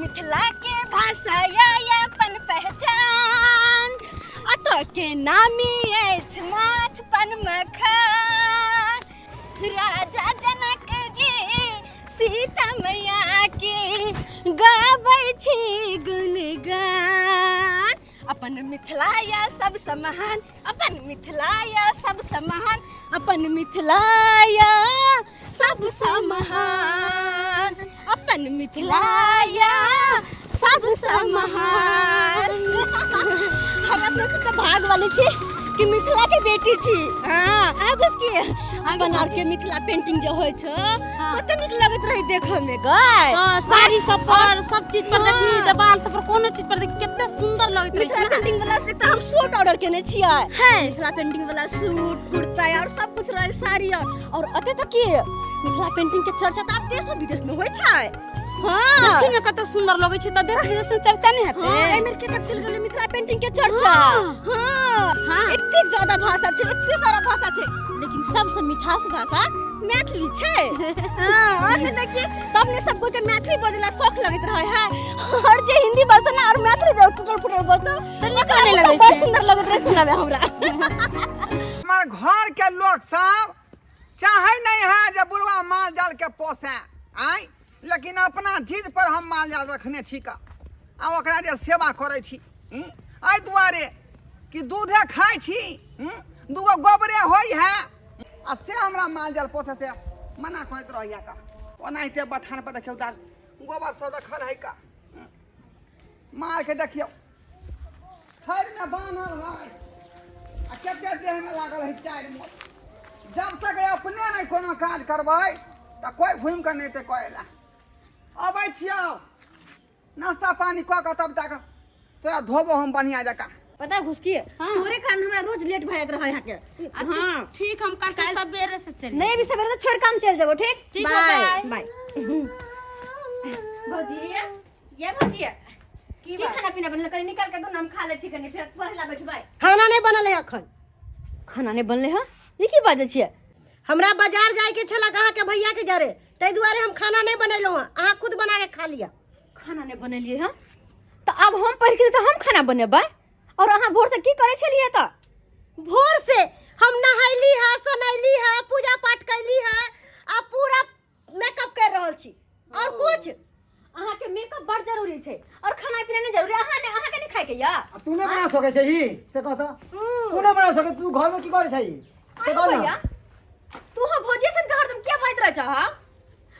मिथिला के भाषा या अपन पहचान, अतऽ के नामी अछि माछ पन मखान। राजा जनक जी सीता मैया के गाबै छी गुणगान। अपन मिथिला या सबसँ महान, अपन मिथिला या सबसँ महान, अपन मिथिला या सबसँ महान, अपन मिथिला या सबसँ महान। हम अपना सबके भाग वाले छी कि मिथिला के बेटी छी। हाँ, आगू की अपन आर के मिथिला पेंटिंग जे होइ छै, कते नीक लगैत रहे देखऽ में गय। हाँ, साड़ी सब पर, सब चीज पर देखी, देवाल सब पर, कोनो चीज पर देखी, कते सुंदर लगैत रहे मिथिला छै ना। पेंटिंग वाला से तऽ हम सूट ऑर्डर केने छियै। मिथिला पेंटिंग वाला सूट, कुर्ता और सब कुछ रहे, साड़ी और अते तक की मिथिला पेंटिंग के चर्चा तऽ आब देशो विदेश में होइ छै। हाँ। देखी ने कते सुंदर लगै छै, तऽ देश विदेश में चर्चा नहि हेतै? हाँ, एहि के तक चल गेलै मिथिला पेंटिंग के चर्चा। हाँ। हाँ। एतेक ज्यादा भाषा छै, एते सारा भाषा छै, लेकिन सबसे मिठास भाषा मैथिली छै। हाँ, और से देखिए तब ने सब कोई के मैथिली बजला शौक लगैत रहे है, और जे हिंदी बजतो ना और मैथिली जे टूटल फूटल बजतो तऽ नीक ओकरा नहि लगै बड़ छै। सुंदर लगैत रहे सुनमे हमरा। हमार घर के लोग सब चाहे नहीं है जे बुढ़वा माल जाल के पोसे आय, लेकिन अपना जिद पर हम माल जाल रखने छी का आ ओकरा जे सेवा करै छी। एहि दुआरे कि दूधे खाइ छी, दूगो गोबरे होइ है, आ से हमरा माल जाल पोसे से मना करैत रहैया का। ओनाहिते बथान पर देखियौ दाल गोबर सब रखल है का। माल के देखियौ थैर में बान्हल है आ कते देह में लागल है चारि मोट। जब तक अपने नहीं कोनो काज करबै तऽ कोइ घुमि कऽ नहि एतै करै लए। अबै छियौ नाश्ता पानी कऽ कऽ तब जाकऽ तोरा धोबो हम बढ़िआँ जकाँ। पता घुसकी, हाँ। तोरे कारण हमरा रोज लेट भए जाइत रहै यहाँ के। अच्छा, हाँ। ठीक, हम कल से सवेरे से चली। नहीं, अभी सवेरे से छोड़ काम चल जाबो, ठीक? ठीक है, बाय। बाय। बाय। भौजी, ये भौजी, की खाना पीना बनल? कनी निकाल के दो ना, हम खा ले छी कनी, फेर पढ़ला बैठबै। खाना नहीं बनल है अखन। खाना नहीं बनले है? ई की बाजै छियै? हमरा बाजार जाय के छलक अहाँ के भैया के जरे, ताहि दुआरे हम खाना नहीं बनेलहुँ हँ, अहाँ खुद बना के खा लिअ। खाना नहीं बनेलियै हँ तऽ आब हम पढ़ि के तऽ हम खाना बनेबै, और अहाँ भोर से की करै छलियै तऽ? भोर से हम नहैली है, सोनैली है, पूजा पाठ कैली है आ पूरा मेकअप कर रहल छी और कुछ। अहाँ के मेकअप बड़ जरूरी छै और खाना पीना नहीं जरूरी। अहाँ ने, अहाँ के नहीं खाय के या? आ तू नहीं बना सकै छही से कह तऽ, तू नहीं बना सकै, तू घर में की करै छही से कह ना। भैया, तू हम भौजी सन के हरदम किया बाजैत रहै छह?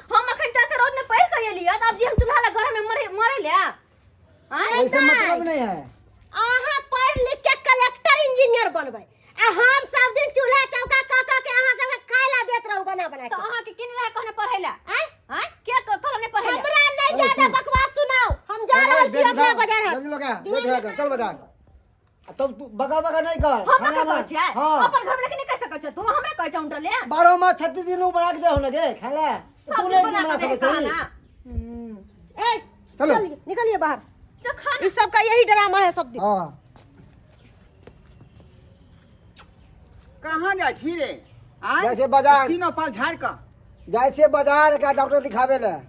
हम अखन तक रोज में पढ़ि के एलियै तऽ आब जे हम चूल्हा लग घर में मरे मरे ले आँय? ऐसे मतलब नहीं है। अहाँ पढ़ लिख के कलेक्टर इंजीनियर बनबै आ हम सब दिन चूल्हा चौका कऽ कऽ के अहाँ सबके खाय ला देत रहू बना बना तऽ के। अहाँ के किन रहे कहने पढ़ै ला? आँय? आँय? के कहने पढ़ै ला? हमरा नहीं अरे ज्यादा सुन। बकवास सुनाओ, हम जा रहल छी अपना बाजार। जल्दी लगा, लेट हो गया, चल बाजार। आ तब तू बगर बगर नहीं कर। हम खाना कतऽ बना। कहै छियै? हाँ। अपन घर में नहीं कहि सकै छौ तू, हमरा कहै छौ उंटले। 12 मास 36 दिन उ बना के दे हो लगे खाला। सब तू दिन नहीं बना बना के सकै दे छही। खाना। ए, चलो। चलिए, निकलिए बाहर। तो खाना इस सब का यही ड्रामा है सब दिन। हाँ। कहाँ जाइ छी रे? आँय? जाइ छियै बाजार। तीनों पाल झाड़ि कऽ। जाइ छियै बाजार एकरा डॉक्टर दिखाबे लए।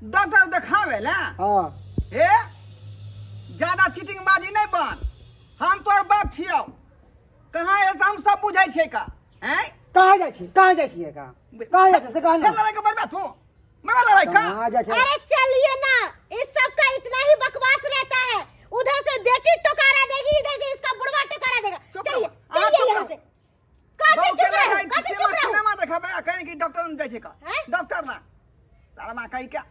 डॉक्टर देखाबे लए? हाँ। हे, ज्यादा चीटिंगबाजी नहि बन, हम तोहर बाप छियौ। कहाँ है हम सब बुझै छियै का। आँय? कहाँ जाइ छी? कहाँ जाइ छियै का? कहाँ जाइ छी से कह ना। चल लड़ाई के बरबा तू। मेरा लड़ाई का? कहाँ जाइ छी? अरे चलिए ना, इस सब का इतना ही बकवास रहता है। उधर से बेटी टोकारा देगी, इधर से इसका बुढ़वा टोकारा देगा। चुप चलिए, रहो, अहाँ चलिए चुप यहाँ रहो। से। काफी बाबू चुप के रहो, लड़ाई काफी सिनेमा चुप रहो। सिनेमा देखाबे आ कहीं कि डॉक्टर ने जाइ छै का? हैं? डॉक्टर ना। सारा माँ कहीं क्या?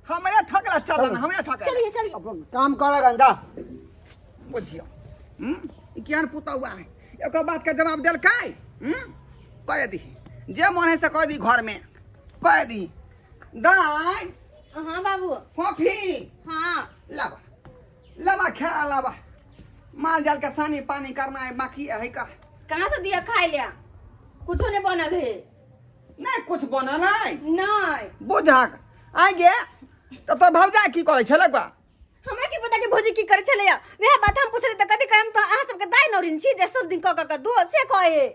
हमरे ठकला चलन, हमरे ठकला। चलिए, चलिए। अब काम कर गंदा। बुझियो। ई केहन पुतौआ हुआ है? एकर बात के जवाब देलकै? कह दी। जे मन है से कह दी घर में। कह दी। दाई। हाँ बाबू। फोफी। हाँ। लाबा। लाबा खा लाबा। माल जाल के सानी पानी करना है बाकी है का। कहाँ से दिया खाए लिया? कुछो नहीं बनल है। नहीं कुछ बनल है। नहीं। बुझक। आइ गे तो तोर भौजा की करै छलै बा? हमरा की पता कि भौजी की करै छलै या? वएह बात हम पुछली तऽ कथी कहम, तऽ अहाँ सबके दाइ नौरिन छी जे सब दिन कऽ कऽ कऽ दो से कहे।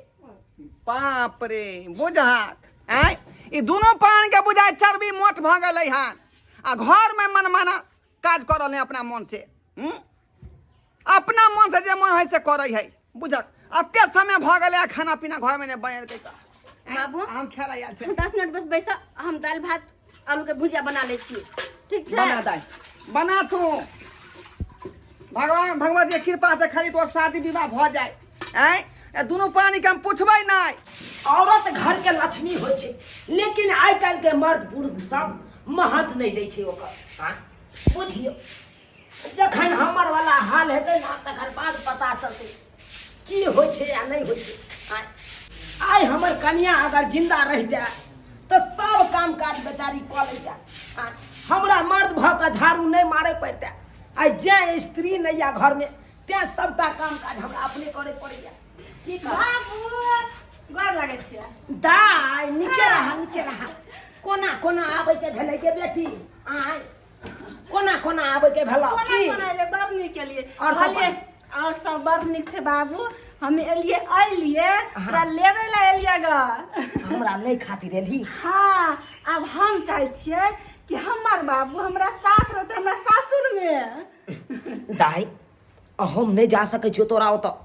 बाप रे बुझक। आँय ई दुनू पान के बुझाय चर्बी मोट भऽ गेलै हन। आ घरमे मनमाना काज कऽ रहल है अपना मन से। अपना मन से जे मन है से करै है, बुझक? एते समय भऽ गेलै, खाना पीना घरमे नहि बनेलकै तऽ बाबू। हम खेला आयल छै। 10 मिनट बस बैस, हम दालि भात आलू के भुजिया बना लै छी, ठीक छै? बना दाइ, बना तू। भगवान भगवती के कृपा से खाली तोर शादी विवाह भऽ जाय। आँय, ए दुनू प्राणी के हम पुछबै नहि। औरत घर के लक्ष्मी होइ छै, लेकिन आइ काल्हि के मर्द पुरुष सब महत्व नहि दै छै ओकर। आँय, बुझियौ, जखन हमर वाला हाल हेतै ने, तकर बाद पता चलतै की होइ छै आ नहि होइ छै। आँय, आइ हमर कनिया अगर जिंदा रहितै तऽ सब काम काज बेचारी कऽ लैतै। आँय, हमरा मर्द भऽ कऽ झाड़ू नहि मारै पड़तै। आइ जेँ स्त्री नहि यऽ घरमे, तेँ सबटा काम काज हमरा अपने करे पड़ैया। की करब? बाबू, गोर लागै छियै। दाइ, नीके रहा, नीके रहा। कोना कोना आबैके भेलै गे बेटी? आँय, कोना कोना आबैके भेलौ? कोना की कोना एलियै? बड़ नीक एलियै। आओर सब? कहलियै, आओर सब बड़ नीक छै बाबू। हम एलियै, एलियै तोरा लेबै लए एलियै ग। हमरा लै खातिर एलही? हँ, आब हम चाहै छियै कि हमर बाबू हमरा साथ रहतै हमरा सासुरमे। दाइ, हम नहि जा सकै छियौ तोरा ओतऽ,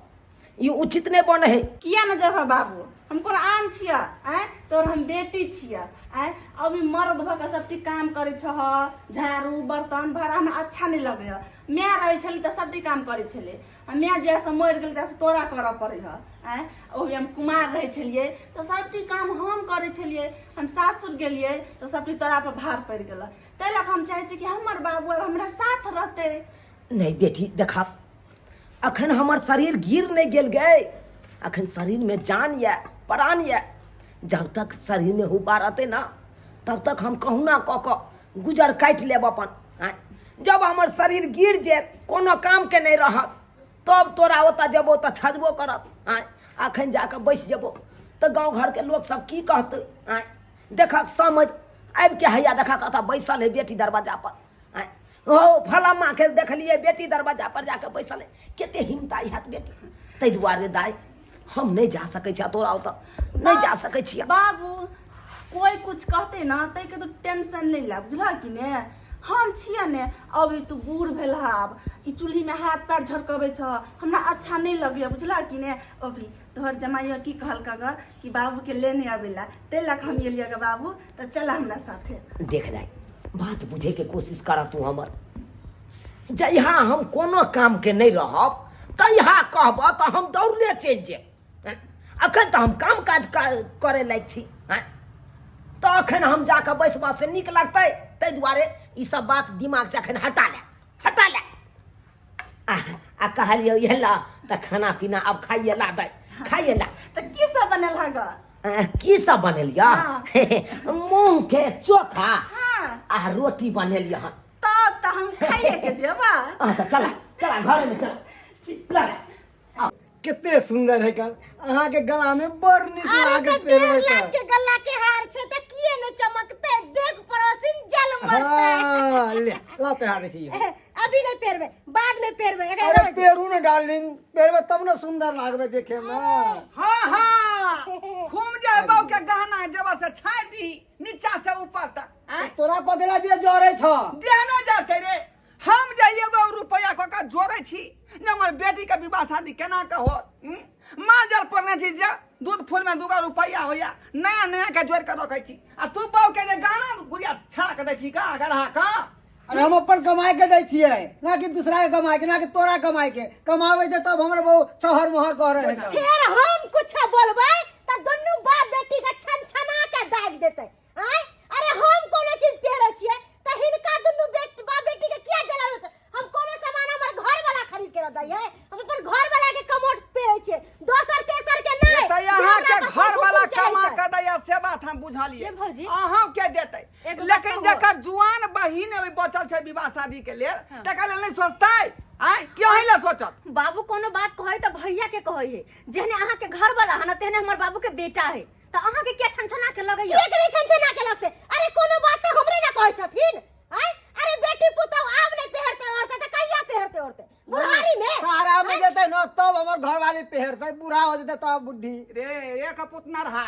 ई उचित नहि बनै है। किया ने जेबह बाबू? हम कोनो आन छियै? आँय, तोर हम बेटी छियै। आँय, अभी मर्द भऽ कऽ सबटी काम करै छह, झाड़ू बर्तन भाड़ा, हमरा अच्छा नहि लगैए। माय रहै छलै तऽ सबटी काम करै छलै, आ माय जहियासँ मरि गेलै तहियासँ तोरा करऽ पड़ै हऽ। आँय, ओहि हम कुमार रहै छलियै तऽ सबटी काम हम करै छलियै। हम सासुर गेलियै तऽ सबटी तोरा पर भार पड़ि गेलै। ताहि लऽ कऽ हम चाहै छी कि हमर बाबू आब हमरा साथ रहतै। नहि बेटी, देखा, अखन हमर शरीर गिर नहि गेल गे, अखन शरीरमे जान यऽ, प्राण यऽ। जब तक शरीरमे हुब्बा रहतै ने, तब तक हम कहुना कऽ कऽ गुजर काटि लेब अपन। आँय, जब हमर शरीर गिर जायत, कोनो कामके नहि रहत, तब तोरा ओतऽ जेबो तऽ छजबो करत। आँय, अखन जाकऽ बैस जेबो तऽ गाँव घरके लोकसब की कहतै? आँय, देखक समझ आबिके हैया देखक ओतऽ बैसल है बेटी दरवाजा पर। आँय हो, फलामा के देखलियै, बेटी दरवाजा पर जाके बैसल है, कते हिम्मत हैत बेटी। ताहि दुआरे दाइ, हम नहि जा सकै छियै तोरा ओतऽ, नहि जा सकै छियै। बाबू, कोई कुछ कहते ना ताहिके तू टेंशन नहि ले, बुझलह कि ने? हम छियै ने। अभी तू बूढ़ भेल आब, ई चूल्हीमे हाथ पैर झरकबै छह, हमरा अच्छा नहि लगैए, बुझलह कि ने? अभी तोहर जमाइयो की कहलक ग कि बाबूके लेने अबै लए, ताहि लऽ कऽ हम एलियै ग बाबू। तऽ चल हमरा साथे। देख दाइ, बात बुझैके कोशिश कर तू हमर। जहिया हम कोनो कामके नहि रहब, तहिया कहब तऽ हम दौड़ले चलि जायब। आँय? अखन तऽ हम काम काज करे लायक छी। आँय, तऽ अखन हम जाकऽ बैसबा से नीक लगतै? ताहि दुआरे ई सब बात दिमाग से अखन हटा ले, हटा ले। आ आ कहलियौ एला तऽ खाना पीना आब खाइए ला दाइ, खाइए ला। तऽ की सब बनेल हँ ग? की सब बनेलियै? मूंग के चोखा आ रोटी बनेलियै हन। तब तऽ हम खाइए के जेबा। हाँ, तऽ चला चला, घरे में चला चला। कते सुंदर है कल अहाँ के गला में, बड़ नीक अरे लागत तऽ पहिरबै 1.5 तऽ। लाख के गला के हार छै तऽ किए ने चमकतै? देख पड़ोसिन जल मरतै। हाँ, ले ला, पहिरा दै छी। अभी नहीं पहिरबै, बाद में पहिरबै एकरा। अरे रह दे। पेरू ने डार्लिंग, पेरबै तब ने सुंदर लागबै देखे में। हाँ हाँ, खूब जे बहू के गहना जेवर से छाइ दी नीचा से ऊपर तक। आँय? तोरा कथी दिया जरे छ? देह न जाते रे। हम जे एगो रुपया कऽ के जोड़ै छी जे हमर बेटी के विवाह शादी केना के होत, माल जाल पड़ने छी जे दूध फूल में दूगो रुपया होइया, नया नया के जोड़ के रखै छी, आ तू बहू के जे गहना गुड़िया छा के दै छी का गढ़ा का। अरे हम अपन कमाई के दै छियै, ना कि दूसरा के कमाई के, ना कि तोरा कमाई के। कमाबै छै तब हमर बहू छहर मोहर करे है। फेर हम कुछ बोलबै तऽ दुनू बाप बेटी के छन छना के दागि देतै। आँय, अरे हम कोनो चीज पहिरै छियै तऽ हिनका दुनू बाप बेटी के किया जलन होतै? हम कोनो सामान हमर घर वाला खरीद के दै है, हम अपन घर वाला के कमोट पहिरै छियै, दोसर तेसर के नहि। तऽ जे यहाँ हमरा के पर घर वाला हुकुम कमा चलेतै। के दैया से बात हम बुझलियै। ये भौजी। अहाँ के देतै, एगो बात लेकिन कहू। जकर जुआन बहिन अभी बचल छै विवाह शादी के लेल, तकर लेल नहि सोचतै? आँय, क्यों ही ले सोचत? बाबू कोनो बात कहै तऽ भैया के कहै है। जेहने अहाँ के घर वाला है ना, तेहने हमर बाबू के बेटा है, तऽ अहाँ के किया छनछना के लगैया? किएक नहि छनछना के लगतै? अरे कोनो बात तऽ हमरे ने कहै छथिन। आँय, अरे बेटी पुतहु आब नहि पहिरतै औरतै तऽ कहिया पहिरतै औरतै? बुढ़ारी में? सारा में जेतै न तब हमर घरवाली पहिरतै, बूढ़ा हो जेतै तब बुढ़ी। रे एक पुतना रहा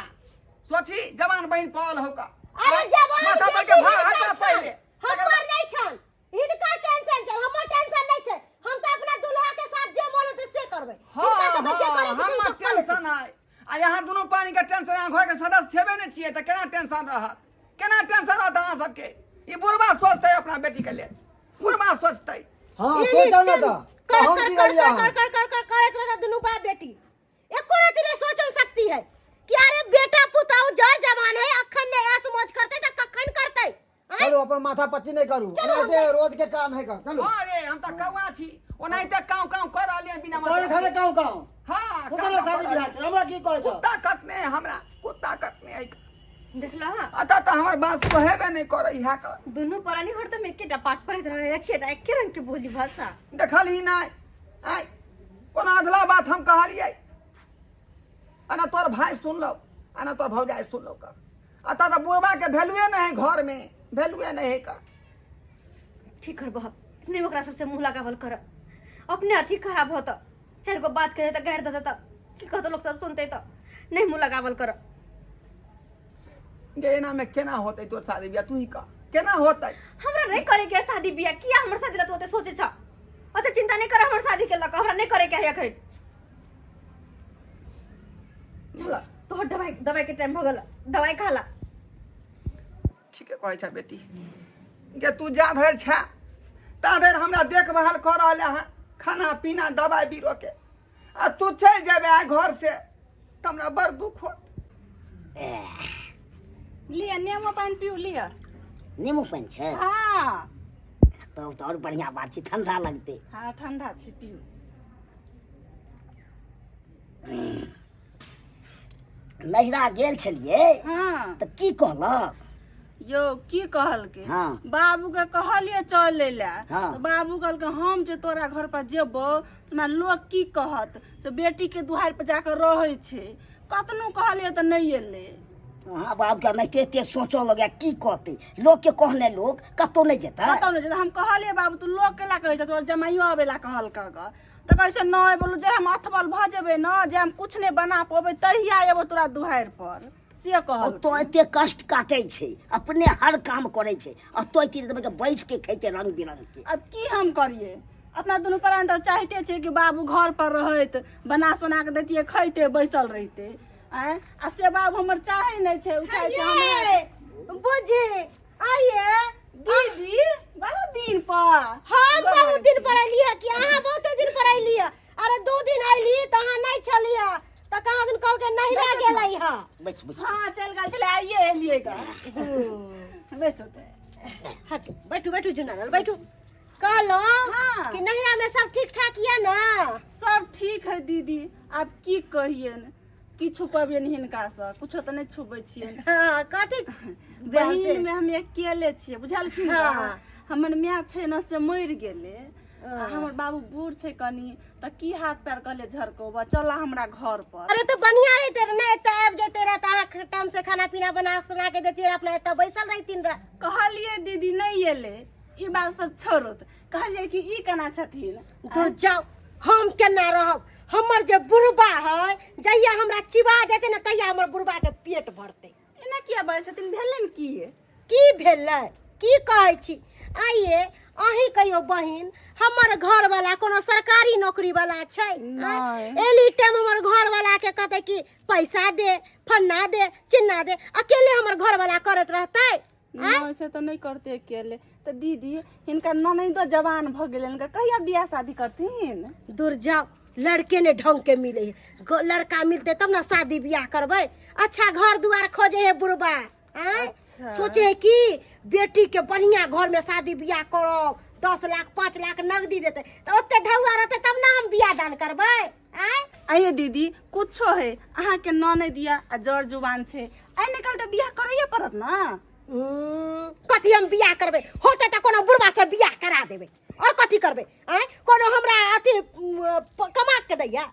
सोची, जवान बहिन पाल हो का अरे जवान माथा पर बेटी के भार हिनकर हटा छनि। पहिले। हमर नहि छन, हिनकर टेंशन छै, हमर टेंशन नहि छै। हम तऽ अपना दुल्हा के साथ जे मन हेतै से करबै। हाँ हिनका सबके जे हाँ करे के छै हमर सब कऽ लेथिन। टेंशन है आ यहाँ दुनू पानी के टेंशन, अहाँ घर के सदस्य छेबे नहि छियै तऽ केना टेंशन रहत? केना टेंशन रहत अहाँ सबके? ई बुढ़बा सोचतै अपना बेटी के लेल, बुढ़बा सोचतै। हाँ सोचो ना तऽ कर हम कर की कर करियै? कर कर कर कर कर करैत रहता दुनू बाप बेटी, एको रति नहीं सोचन सकती है कि अरे बेटा पुताऊ जर जवान है, अखन नहीं ऐस मौज करते त कखन करते? आँय? चलू अपन माथा पच्ची नहीं करू, एनाहिते रोज के काम है का। चलू। हाँ रे, हम तऽ कौआ छी, ओनाहिते काव काव कर रहलियै बिना तोरे मतलब थाने के। काव काव। हाँ, तो काव ना काव शादी कर बियाह रहलियै। के हमरा की कहै छौ? कुत्ता कटने है हमरा, कुत्ता कटने है। देखला हाँ? अतः तऽ हमर बात सोहेबे नहि करै है का। दुनू प्राणी हरदम एकेटा पाठ पढ़ैत रहे, एकेटा एके रंग के बोली भाषा। देखलही नहि? आँय, कोनो अधला बात हम कहलियै? आ ना तोर भाय सुनलौ आ ना तोर भौजाइ सुनलौ का। अतः तऽ बुढ़बा के वैल्यूए नहि है घर में, वैल्यूए नहि है का। ठीक करबह नहीं ओकरा सबसे मुंह लगावल कर, अपने अथी खराब होत, चारि गो बात कहे तऽ गारि दे तऽ की कहतो लोग सब सुनते, तऽ नहीं मुंह लगावल कर। गे एना में केना होतै तोर शादी बियाह? तू ही कह केना होतै? हमरा नहीं करे के है शादी बियाह। किया हमर शादी ला तू ओते सोचे छ? ओते चिंता नहीं कर हमर शादी के लक, हमरा नहीं करे के है अखन। चल तोहर दवाई, दवाई के टाइम भ गेल, दवाई खा ला। ठीके कहै छ बेटी। गे तू जा धरि छ ता धरि हमरा देखभाल कऽ रहल है, खाना पीना दवाई बीरो के, आ तू चलि जेबे आइ घर से तऽ हमरा बड़ दुख होत। लिअ नेबो पानि पीउ लिअ। नेमो पानि छै? हाँ। तब तऽ आओर बढ़िआँ बात छै, ठंडा लगतै। हाँ ठंडा छै, पीउ। नैहरा गेल छलियै? हाँ। तऽ की कहलक? यौ की कहलकै? हाँ। बाबू के कहलियै चलै लए। हाँ। तऽ बाबू कहलकै हम जे तोरा घर पर जेबौ तऽ हमरा लोक की कहत, से बेटी के दुआरि पर जाकऽ रहै छै। कतनो कहलियै तऽ नहि एलै। अहाँ बाबूके एनाहिते एते सोचऽ लगैया, की कहतै लोकके, कहने लोक कतहु नहि जेतै। कतहु नहि जेतै। हम कहलियै बाबू तू लोक केला कहै छै, तोहर जमाइयो अबै लए कहलकै गऽ, तऽ कहै छै नहि बोलू, जे हम अथबल भऽ जेबै ने, जे हम किछु नहि बना पेबै तहिया एबो तोरा दुआरि पर, से कहल। ओतऽ एते कष्ट काटै छै, अपने हर काम करै छै, ओतऽ एते देबै के बैस के खैते रंग बिरंग के। आब की हम करियै? अपना दुनू प्राण तऽ चाहिते छै कि बाबू घर पर रहैत, बना सोना के दैतियै, खैते बैसल रहिते। आँय, आ से बाबू हमर चाहै नहि छै, ओ चाहै छै हमरा। बुझी आइए दीदी बहुत दिन पर। हम बहुत दिन पर अलियै कि अहाँ बहुते दिन पर अलियै? अरे 2 दिन अयली तऽ अहाँ नहि छलियै, तऽ कहाँ दिन कहलकै नहिरा गेलै हँ। बैस बैस। हाँ चलि गेल छलै, आइए एलियै गऽ, बैस होतै। हटू, बैठू बैठू जुनालाल बैठू। कहलहुँ हाँ। कि नहिरा में सब ठीक ठाक यऽ ने? सब ठीक है दीदी। आब की कहियनि, की छुपबियनि हिनकासँ, कुछो तऽ नहि छुपबै छियनि। हाँ, कथी? बहिन में हम अकेले छियै, बुझलखिन? हाँ। हमर माय छै ने से मरि गेलै, आ हमर बाबू बूढ़ छै कनी, तऽ की हाथ पैर कहले झरकौबा, चल हमरा घर पर। अरे तऽ बढ़िया रहिते रहे ने, एतऽ आबि जैते रहे तऽ अहाँ टाइम से खाना पीना बना सुना के देतियै, अपना एतऽ बैसल रहितिन रहे। कहलियै दीदी नहि एलै। ई बात सब छोड़ू, कहलियै कि ई केना छथिन? दूर जाउ, हम केना रहब? हमर जे बुढ़बा है, जहिया हमरा चिबा जेतै ने तहिया हमर बुढ़बा के पेट भरतै। एना किया बाजै छथिन, भेलनि की? की भेलै? की कहै छी? आइए अहीं कहियो बहिन, हमर घर वाला कोनो सरकारी नौकरी वाला छै? नहि। एनी टाइम हमर घर वाला के कहतै कि पैसा दे, फन्ना दे, चिन्ना दे, अकेले हमर घर वाला करैत रहतै? नहि, से तऽ नहि करतै अकेले। तऽ दीदी हिनका ननैदो जवान भऽ गेलै, हिनका कहिया बियाह शादी करथिन? दूर जाओ, लड़के ने ढंग के मिले है, लड़का मिलते तब ना शादी बियाह करबै। अच्छा घर दुआर खोजे है बुढ़बा। आँय? अच्छा। सोचे है कि बेटी के बढ़िया घर में शादी बियाह करब, 10 लाख 5 लाख नगदी देते, तऽ ओते ढौआ रहते तब ना हम बियाह दान करबै। आँय? आइए दीदी कुछो है, अहाँके ननैद यऽ आ जर जुबान छै, आइ निकाल तऽ बियाह करैए पड़त ने। कथी हम बियाह करबै? होतै तऽ कोनो बुढ़बा से बियाह करा देबै, और कथी करबै? आँय, कोनो हमरा अथी कमा के दैया?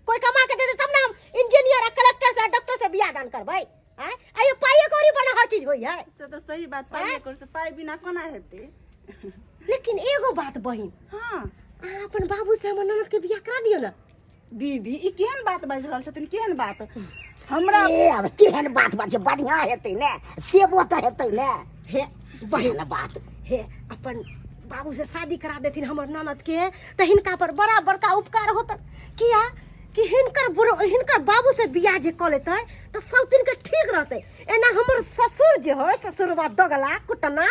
कोई कमा के देतै तब ना हम इंजीनियर आ कलेक्टर से आ डॉक्टर से बियाह दान करबै। आँय, आइयो पाइए कौड़ी पर ना हर चीज होइ है। से तऽ सही बात, पाइए कौड़ी से, पाइ बिना कोना हेतै? लेकिन एगो बात बहिन। हाँ। अहाँ अपन बाबू से हमर ननद के बियाह करा दियौ ना। दीदी ई केहन बात बाजि रहल छथिन, केहन बात हमरा? ए अब केहन बात बाजै, बढ़िया हेतै ने, सेबो तऽ हेतै ने। हे बहिन बात। हे अपन बाबू से शादी करा देथिन हमर ननद के तऽ हिनका पर बड़ा बड़का उपकार होतन किया कि हिनकर बुढ़ हिनकर बाबू से बियाह जे कऽ लेतै तऽ सब के ठीक रहतै एना हमर ससुर जे है ससुरवा दगला कुटना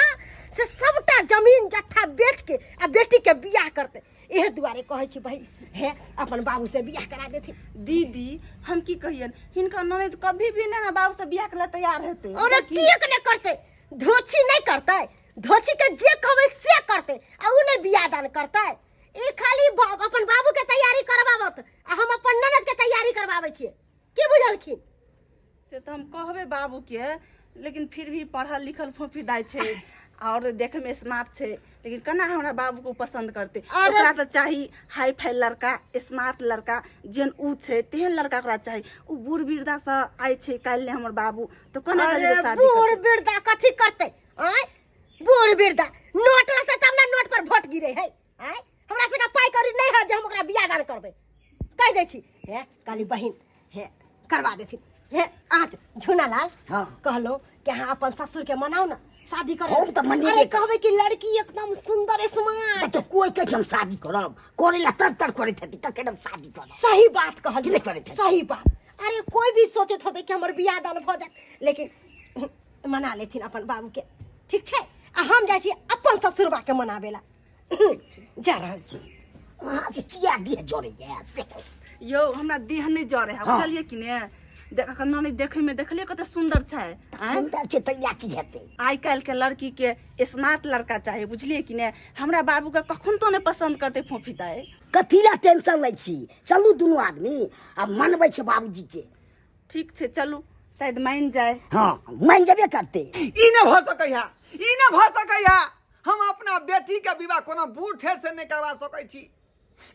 से सबटा जमीन जत्था बेच के आ बेटी के बियाह करतै इहे दुआरे कहै छी बहिन हे अपन बाबू से बियाह करा देथिन दीदी हम की कहियन हिनकर ननद कभी भी नहि बाबू से बियाह के लिए तैयार हेतै अरे किएक नहि करतै धोछी नहि करतै धोछी के जे कहबै से करतै आ उ नहि बियाह दान करतै ई खाली अपन बाबू के तैयारी करबाबत आ हम अपन ननद के तैयारी करबाबै छियै की बुझलखिन से तऽ हम कहबै बाबूके लेकिन फिर भी पढ़ल लिखल फोफी दाइ छै आओर देखैमे स्मार्ट छै लेकिन केना हमरा बाबूके ओ पसन्द करतै अरे- ओकरा तऽ चाही हाई फाई लड़का स्मार्ट लड़का जेहन ऊ छै तेहन लड़का ओकरा चाही ओ बूढ़ वृद्धासँ आइ छै काल्हि नहि हमर बाबू तऽ कोना अरे करियै शादी बूढ़ करतै? वृद्धा कथी करतै आँय बूढ़ वृद्धा नोट रहतै तब ने नोट पर वोट गिरे है आँय हमरा सबके पाइ कौड़ी नहि है जे हम ओकरा बियाह दान करबै कहि दै छी हे कहली बहिन हे करवा देथिन हे अहाँ झुना लाल हाँ। कहलो कि अहाँ अपन ससुर के मनाउ ना शादी करे हम तऽ मनेबे अरे करब। कहबै कि लड़की एकदम सुंदर स्मार्ट तऽ कोइ कहै छै हम शादी करब करै ला तर तर करैत हेतै तखन हम शादी करब सही बात कहलियै नहि करैत हेतै। सही बात अरे कोई भी सोचैत होतै कि हमर बियाह दान भऽ जायत लेकिन मना लेथिन अपन बाबू के ठीक छै आ हम जाइ छी अपन ससुरबा के मनाबे ला जा रहल छी अहाँ से किया देह जरैया से कहू। यौ हमरा देह नहि जरे है हाँ। बुझलियै कि ने देख अखन ननद देखैमे देखलियै कते सुन्दर छै आँय? सुन्दर छै तैया की हेतै आइ काल्हि के लड़की के स्मार्ट लड़का चाही बुझलियै कि ने हमरा बाबू के कखन तो नहि पसन्द करतै फोफी दाइ कथी ला टेंशन लै छी चलू दुनू आदमी आ मनबै छै बाबूजी के ठीक छै चलू शायद मानि जाय हाँ मान जेबे करतै ई नहि भऽ सकैया ई नहि भऽ सकैया हम अपना बेटी के विवाह कोनो बूढ़ ठेर से नहि करवा सकै छी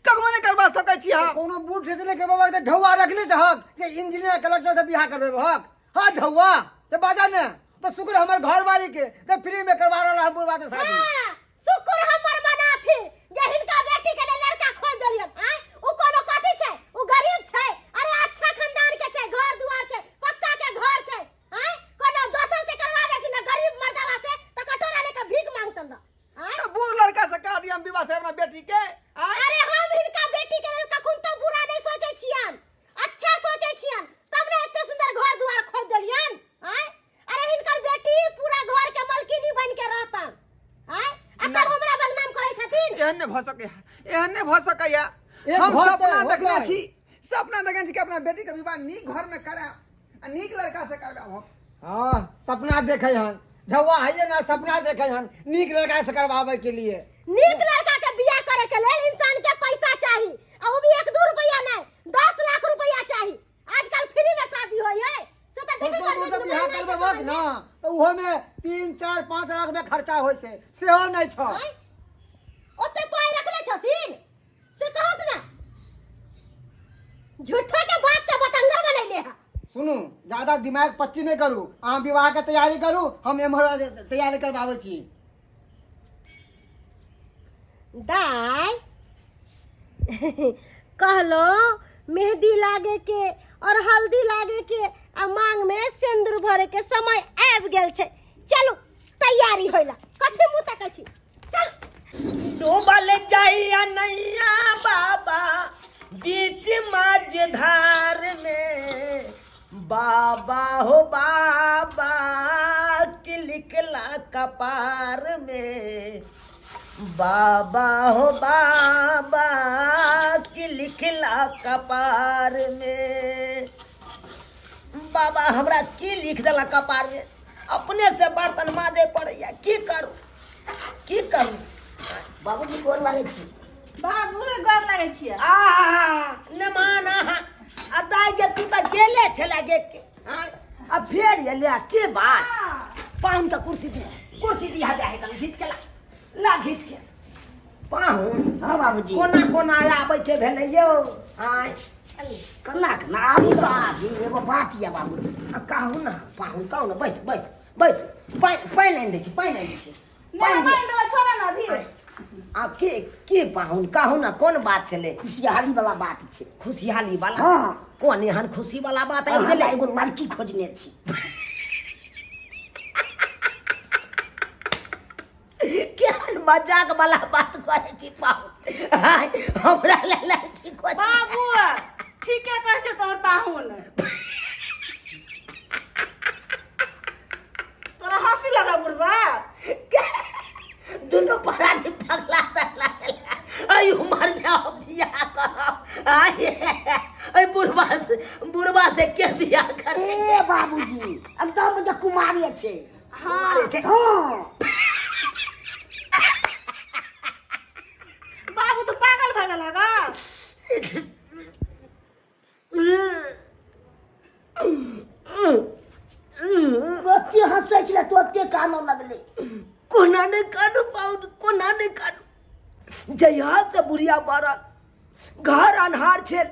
कखनो नहि करवा सकै छी हम कोनो बूढ़ ठेस नहि करबाक तऽ ढौआ रखने छहक जे इंजीनियर कलेक्टर से बियाह करबेबहक हाँ ढौआ तऽ बाजा ने तऽ शुक्र हमर घरवाली के तऽ फ्री में करवा रहल हम बुढ़वा के शादी हाँ, शुक्र हमर मनाथिन जे हिनका बेटी के लेल लड़का खोज देलियन आँय उ कोनो कथी छै उ गरीब छै अरे अच्छा खानदान के छै घर दुआर छै पक्का के घर छै आँय कोनो दोसर से करवा देथिन ना गरीब मर्दवा से तऽ कटोरा लेके भीख मांगतन रह आँय तऽ बूढ़ लड़का से कह दिया हम विवाह से अपना बेटी के आँय? अरे हम हिनका बेटी के लेल कखन तो बुरा नहीं सोचे छियन अच्छा सोचे छियन तब ने एते सुंदर घर दुआर खोज देलियन आँय अरे हिनकर बेटी पूरा घर के मलकिनी बन के रहतन आँय आ तब हमरा बदनाम करै छथिन एहन नहि भऽ सकैया एहन नहि भऽ सकैया एक हम घर सपना तऽ देखने होतै। छी सपना देखने छी कि अपना बेटी के विवाह नीक घर में करायब आ नीक लड़का से करवायब हम हाँ सपना देखे हन ढौआ है ना सपना देखे हन नीक लड़का से करवावे के लिए नीक लड़का के बियाह करे के लेल इंसान के पैसा चाही आ वो भी एक दू रुपया नहीं 10 लाख रुपया चाही आजकल फ्री में शादी होई है से तऽ देबे छोटो कर मोटो बियाह करबेबक ना तऽ ओहो में 3 4 5 लाख में खर्चा होइ छै सेहो नहि छौ ओते पाई रखले छथिन से कहत ना झूठो के बात के बतंगर बनैले है सुनू ज्यादा दिमाग पच्ची नहि करू अहाँ विवाह के तैयारी करू हम एम्हर तैयारी करबाबै छी दाय कहलो मेहंदी लागे के और हल्दी लागे के आ मांग में सिंदूर भरे के समय आबि गेल छै चलू तैयारी होइला कथी मुँह तकै छी चल डूबल जाइया नैया बाबा बीच माझधार में बाबा हो बाबा की लिखला कपार में बाबा हो बाबा की लिखला कपार में बाबा हमरा की लिख देला कपार में अपने से बर्तन माजे पड़ैया की करू की करू बाबूजी गोर लागै छी बाबू रे गोर लागै छियै आ नमान अहाँ आ दाइ गे तू तऽ गेले छला गे के आँय, आ फेर एले आ के बात पाहुन के कुर्सी दी कुर्सी दी हटा है घीच के ला ला घीच के पाहुन हाँ बाबूजी कोना कोना आबै के भेलै यौ आँय केना केना आबू तऽ बाबूजी एगो बात यऽ बाबूजी आ कहू ना पाहुन कहू ना बैस बैस बैस पानि पानि आनि दै छी पानि आनि दै छी नहि पानि नहि दिअ। देबै छोड़ो ने अभी आ के पाहुन कहू ना कोन बात छलै खुशहाली वाला बात छै खुशहाली वाला हाँ। कोन एहन खुशी वाला बात आबि अहाँ गेलै ला एगो लड़की खोजने छी के मजाक वाला बात करै छी पाहुन। आय, हमरा ले लड़की खोज। बाबू ठीके कहै छै तोहर पाहुन। तोरा हंसी लगा बुढ़वा। दुनू प्राणी पगला तगला एहि उमर में हम बियाह करब? आय, एहि बुढ़वा से, बुढ़वा से के बियाह करे? ए बाबूजी, एकदम जे कुमारी छै। हाँ। कुमारे छै? हाँ। बाबू तो पागल भऽ गेल गा। ओते हंसै छलै तो ओते कानऽ लगलै। कोना नहि कानू पाहुन, कोना नहि कानू? जहिया से बुढ़िया मरल घर अन्हार छल,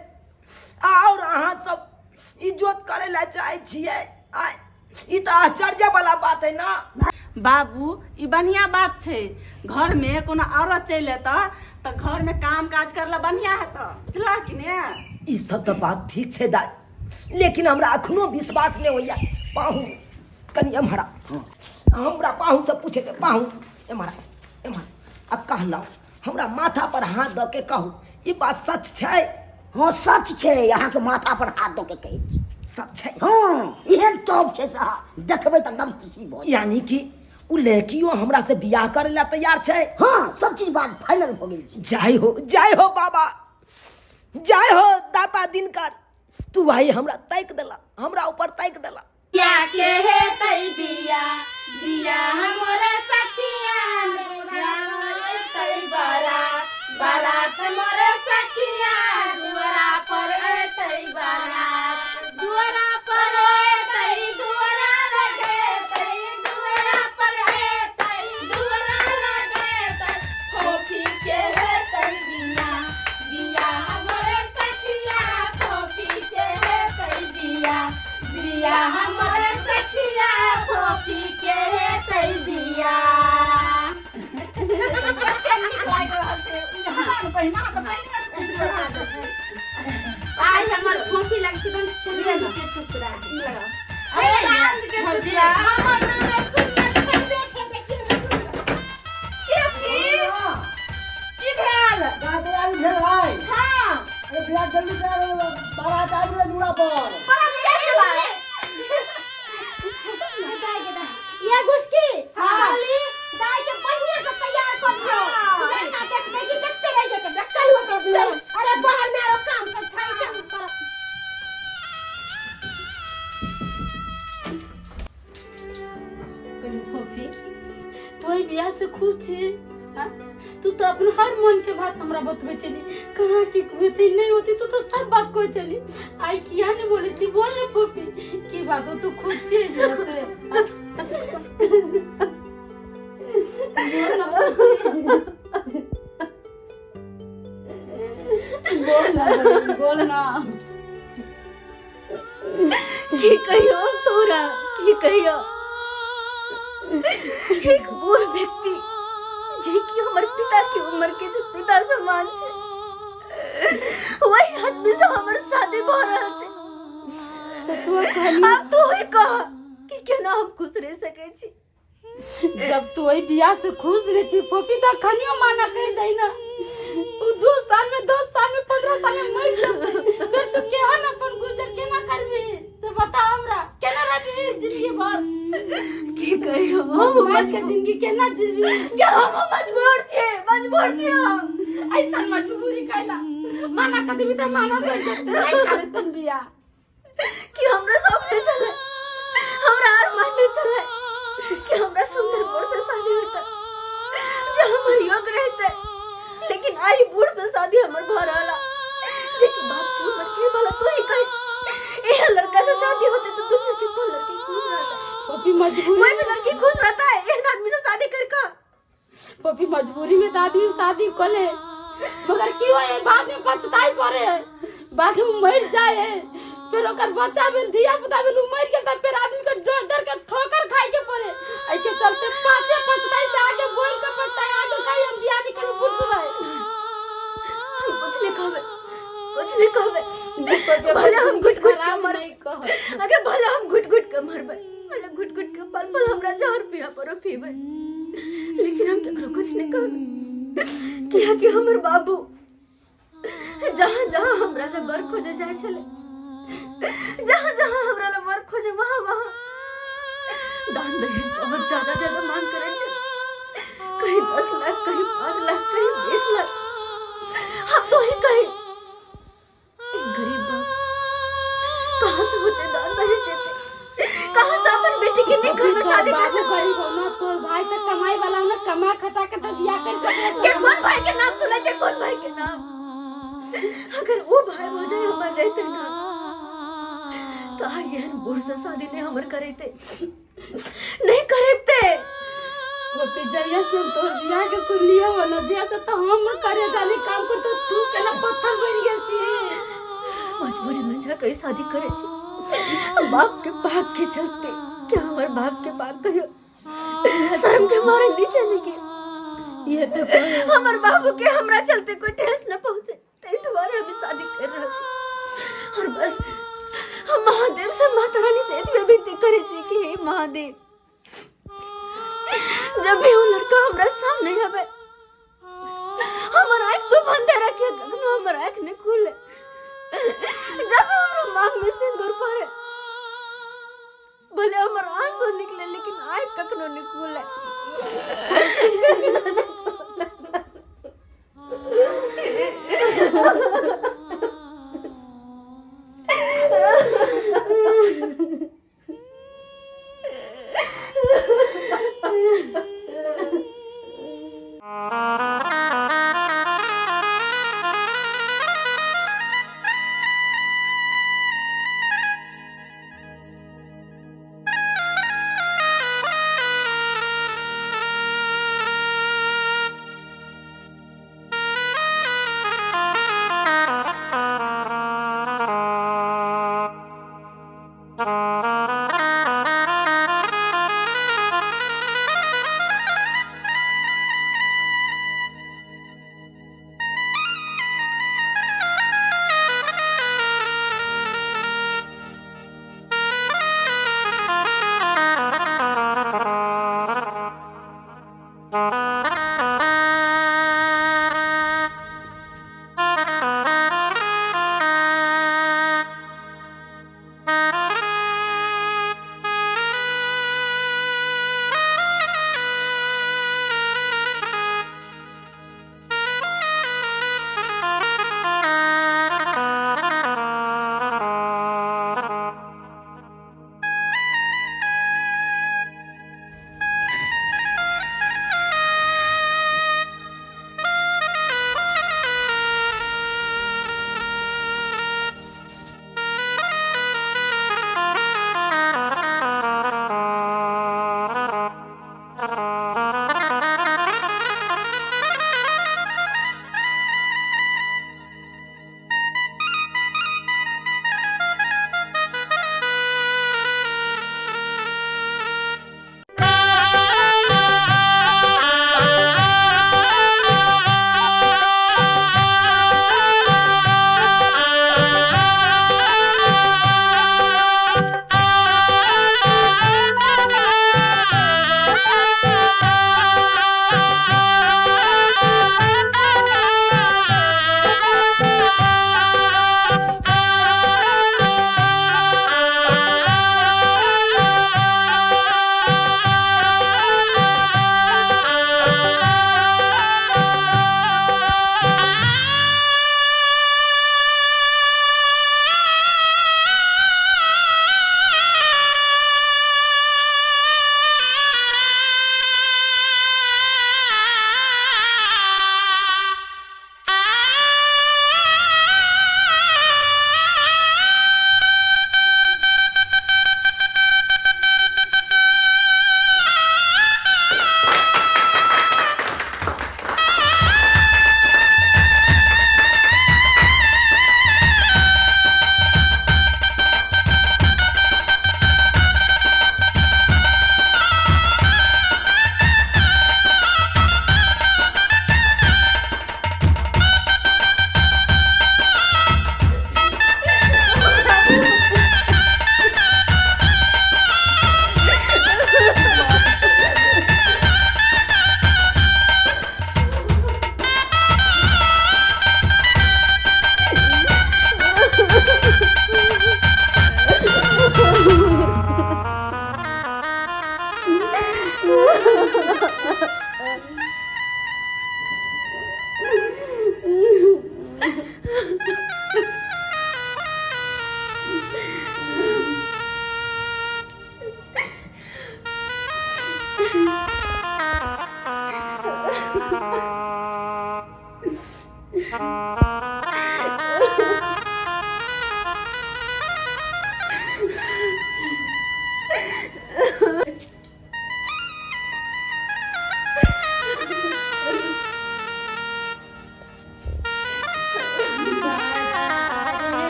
आओर अहाँ सब इज्जत करे ला चाहै छियै। आय, ई तऽ आश्चर्य वाला बात है ना। बाबू ई बढ़िया बात छै, घर में कोनो औरत चलि एतऽ तऽ घर में काम काज करला बढ़िया हेतऽ, बुझलह कि ने? ई सब तऽ बात ठीक छै दाइ, लेकिन हमरा अखनो विश्वास नहि होइया। पाहुन कनि एम्हरा, हमरा पाहुन से पूछे के। पाहुन एम्हरा, एम्हर। अब कहलहुँ, हमरा माथा पर हाथ दऽ के कहू, ई बात सच छै? हाँ सच छै, अहाँके माथा पर हाथ दऽ के कहै छी। सच छै? हाँ, एहन टॉप छै साहब, देखबै तऽ एकदम खुशी भऽ जायत। यानी कि उ लड़कियों हमरा से बियाह करे ला तैयार छै? हाँ, सब चीज बात फाइनल भऽ गेल छै। जय हो, जय हो बाबा, जय हो दाता दिनकर, तू भाई हमरा ताकि देला, हमरा ऊपर ताकि देला। या के हेतै बिया बिया हमर सखिया, एतै बारात बारात मोर सखिया, दुआरा पर एतै बारात, दुआरा पर एतै, दुआरा लगेतै, दुआरा पर एतै, दुआरा लगेतै, फोफी के हेतै बिया बिया हमर सखिया, फोफी के हेतै बिया बिया हमर सखिया, फोफी के हेतै बिया। कते नीक लागि रहल छै हमरा ने बहिना तऽ पहिने आइ हमर फोफी लग छै एकदम चांद के टुकड़ा। अरे चांद के टुकड़ा। हमर नाम है सुंदर छेबे छै, देखियौ ने सुंदर। के छी? की भेल? का तैयारी भेल है? हाँ। अरे बियाह जल्दी तैयार हो, बारात आबि गेलै दूरा पर। बड़ा के छलै? ये घुसकी। हाँ। साली दाई के बढ़िया से तैयार कर दियो। हाँ। लड़का देखबे कि देखते रह जेते। चलू अपना चल। अरे बाहर में आरो काम सब छै, चल कर। कनी फोफी, तू एहि बियाह से खुश छी? हाँ? तू तो अपन हर मन के बात हमरा बतबै छली, कहाँ की होतै नहीं होतै, तू तो सब बात कहै छली। आइ किया नहीं बोलै छी? बोल ने फोफी, की बात हो? तू खुश छी एहि बियाह से? हाँ? बोल ना फोफी, बोल ना बहिन, बोल ना। की कहियो हम तोरा, की कहियो? एक बूढ़ व्यक्ति जे कि हमर पिता के उम्र के जे पिता समान छै, वही आदमी से हमर शादी भऽ रहल छै। तऽ तू कहली, आब तू ही कह कि केना हम खुश रहि सकै छी? जब तू ओहि बियाह से खुश रहे छी फोफी, तो खनियो माना कर दे ना, उ 2 साल में, 10 साल में, 15 साल में मर जेतै, फिर तू केहन अपन गुजर केना करबी से बता हमरा? केना रहबी जिंदगी भर? की कहियो हम हम मर के जिंदगी केना जीबी? कि हम मजबूर छियै, मजबूर छियै हम। ऐसा मजबूरी कैला? माना कर देबी त माना कर जेतै, नहीं करे सन बियाह। कि हमरा सपने छलै, हमरा अरमान नहि छलै कि हमरा सुंदर बर से शादी होतै जे हमर योग्य रहतै, लेकिन आई बूढ़ से शादी हमर भऽ रहल जे कि बाप के उम्र के। भला तू ही कह, एहन लड़का से शादी होते तो दुनिया के कोन लड़की खुश रहता? फोफी मजबूरी, कोई भी लड़की खुश रहता है एहन आदमी से शादी करके? फोफी, मजबूरी में तो आदमी शादी कर ले, मगर की होए, बाद में पछताई पड़े है, बाद में मर जाए है, फिर ओकर बच्चा भेल, धिया पुता भेल, उ मर गेल, त फिर आदमी के डर डर के ठोकर खाए के पड़े। एहि के चलते पाछे पछताई से आगे बोल के पछताई। आगे कही हम बियाह नहीं करू बुढ़ रहे। हम कुछ नहीं कहबे, कुछ नहीं कहबे। भले हम घुट घुट के मरबे, नहीं कह। अगर भले हम घुट घुट के मरबे, भले घुट घुट के पल पल हमरा जहर पिया पड़ो पीबे, लेकिन हम केकरो कुछ नहीं कहलहुँ कियाकि हमर बाबू जहाँ जहाँ हमरा ला बर खोजे जाइ छलै, जहाँ जहाँ हमरा ला बर खोजे वहाँ वहाँ दान दहेज बहुत ज्यादा ज्यादा मांग करै छलै, कहीं 10 लाख, कहीं 5 लाख, कहीं 20 लाख। हम तो ही कहीं एक गरीब बाप कहाँ से होते दान दहेज देते, कहाँ से अपन बेटी के नहीं घर में शादी कर बाबू सकते। गरीब हो ना, तोर भाई तो कमाई वाला हो ना, कमा खटा के तो बियाह कर सके। के कौन भाई के नाम तुला छे, कौन भाई के नाम? अगर वो भाई भौजाई हमर रहते ना तो आई एहन बूढ़ से शादी नहीं हमर करैते, नहीं करैते। वो जहिया से हम तोर बियाह के सुनलियो हो ना, जहिया से तो हम करे जाने काम करते, तू केना पत्थर बन गेल छी। मजबूरी में जाके शादी करे छी बाप के पाप के चलते। क्या हमर बाप के पाप कहियो शर्म के मारे नीचे नहीं गिर। ये तो कोई हमर बाबू के हमरा चलते कोई ठेस न पहुंचे, ताहि दुआरे हम शादी कर रहल छी। और बस हम महादेव से माता रानी से एतबे विनती करे छी कि हे महादेव, जब भी वो लड़का हमरा सामने आवे हमर आँख तो बंद रखे, कखनो हमर आँख नहीं खुले। जब भी हमरा मांग में सिंदूर पड़े भले हमर आंसू निकले, लेकिन आँख कखनो नहीं खुले।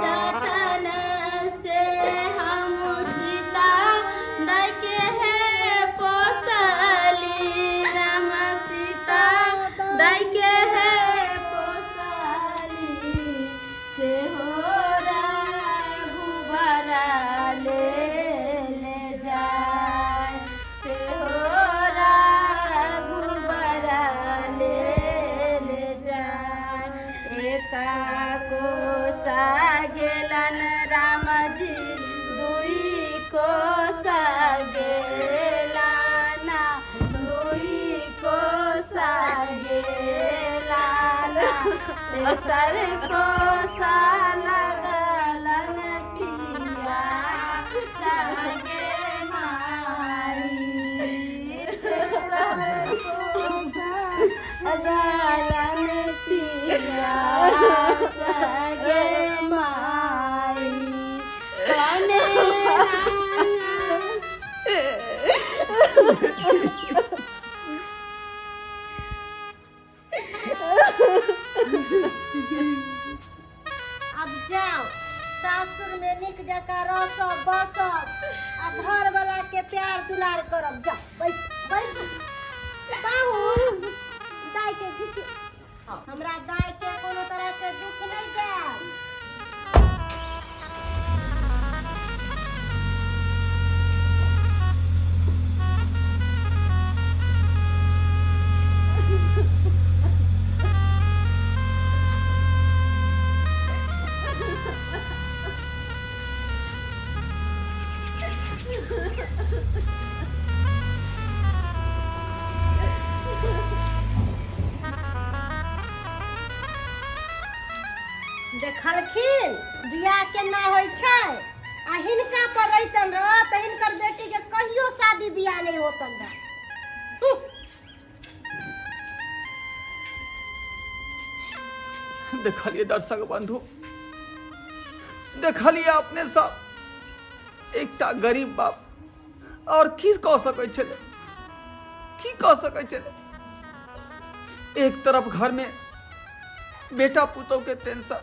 जतन से हम सीता दाई के है पोसली राम सीता दाई के है पोसली से हो रघुबरा ले ले जाय से हो रघुबरा ले ले जाय एका कोसा गेलन राम जी दुई कोसा गेलाना दुई कोसा गेलाना तेसर कोसा लगलन पिया सगे माई तेसर कोसा लगलन पिया सगे माई कौने रंगा अब जाओ सासुर में निक जकाँ रसब बसब आ घर वाला के प्यार दुलार करब जाओ बैस बैस पाहुन दाई के घिच हमरा दाई के कोनो तरह के दुख नहीं देब। देखलखिन बियाह केना होइ छै आ हिनका पर रहितन रह तऽ हिनकर बेटी के कहियो शादी बियाह नहि होतन रह। देखलिए दर्शक बंधु, देखलिए अपने सब एकटा गरीब बाप और की कह सकै छलै, की कह सकै छलै। एक तरफ घर में बेटा पुतोह के टेंशन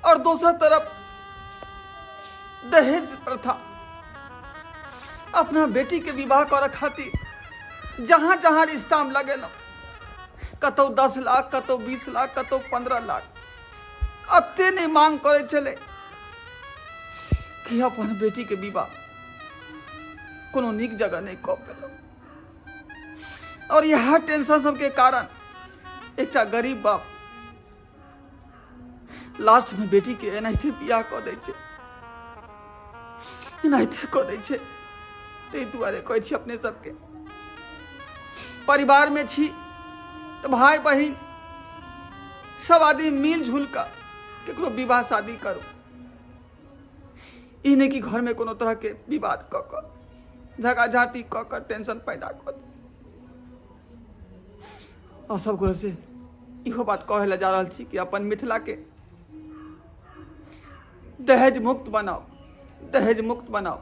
और दोसर तरफ दहेज प्रथा। अपना बेटी के विवाह करे खातिर जहां जहां रिश्ता में लगेलहुँ, कतौ 10 लाख, कतौ 20 लाख, कतौ 15 लाख, अते नहीं मांग करे छलै कि अपन बेटी के विवाह कोनो नीक जगह नहीं कऽ पेलहुँ। और यह टेंशन सबके कारण एकटा गरीब बाप लास्ट में बेटी के एनाहिते बियाह कऽ दै छै, एनाहिते कऽ दै छै। ताहि दुआरे कहै छी अपने सबके, परिवार में छी तऽ भाई बहिन सब आदमी मिल जुल कऽ केकरो विवाह शादी करू। ई नहि कि घर में कोनो तरह के विवाद कऽ कऽ झगड़ा झाँटी कऽ कऽ टेंशन पैदा कऽ दी। और सब गोरे से इहो बात कहै लए जा रहल छी कि अपन मिथिला के दहेज मुक्त बनाओ, दहेज मुक्त बनाओ।